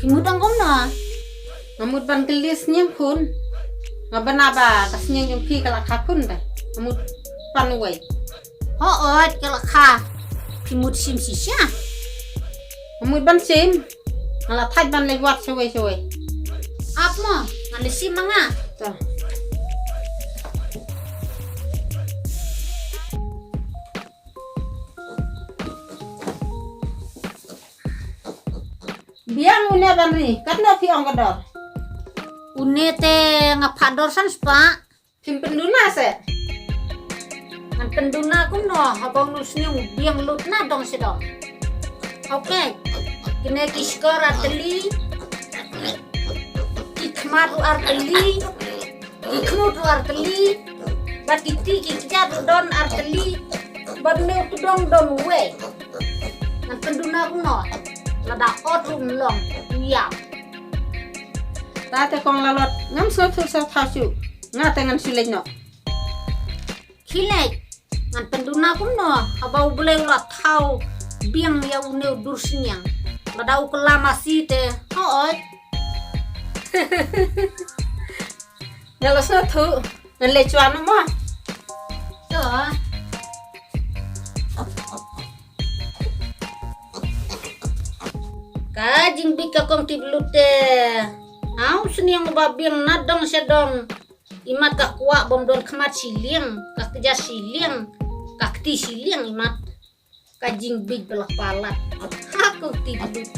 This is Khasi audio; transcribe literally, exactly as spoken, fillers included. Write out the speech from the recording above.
Phi mut dang kumno? Nga mut ban kylli sniang khun. Nga bana ba ka sniang jong phi ka la kha khun ba. Nga mut pan wei. Hooid ka la kha. Phi mut shim shisha? Nga mut ban shim. Nga la thait ban leit wad shawei shawei. Ap mo, nga la shim ma nga. Ta. Biang une ban ri, katno phi ong ka dor? Une te nga phah dor san spah. Phim pynduna se? Ngan pynduna kumno, haba u sniang u biang lut na dong sha dong. Okay. Kine ki shkor ar tylli. Ki khmat ruh ar tylli. Ki khmut ruh ar tylli. Bad ki kti ki kjat ruh don ar tylli. Bad une u tdong don uwei. Ngan pynduna kumno? Lada ot ruh ym long. Ïa. Ta te kong Lalot, ngam sngewthuh saw thaw shuh. Nga te ngan shu leit noh. Khie leit. Ngan pynduna kumno? Haba U Blei u la thaw biang ïa une u dur sniang. Lada u kylla masi te. Hooid. Nga la sngewthuh. Ngan leit shuwa noh mo. To. Ka jingbit ka kong Tiplut te. Hau sniang ba biang na dong sha dong. Imat ka kwah bym don khmat shiliang, ka kjat shiliang, ka kti shiliang imat. Ka jingbit ba la palat. Ha kong Tiplut.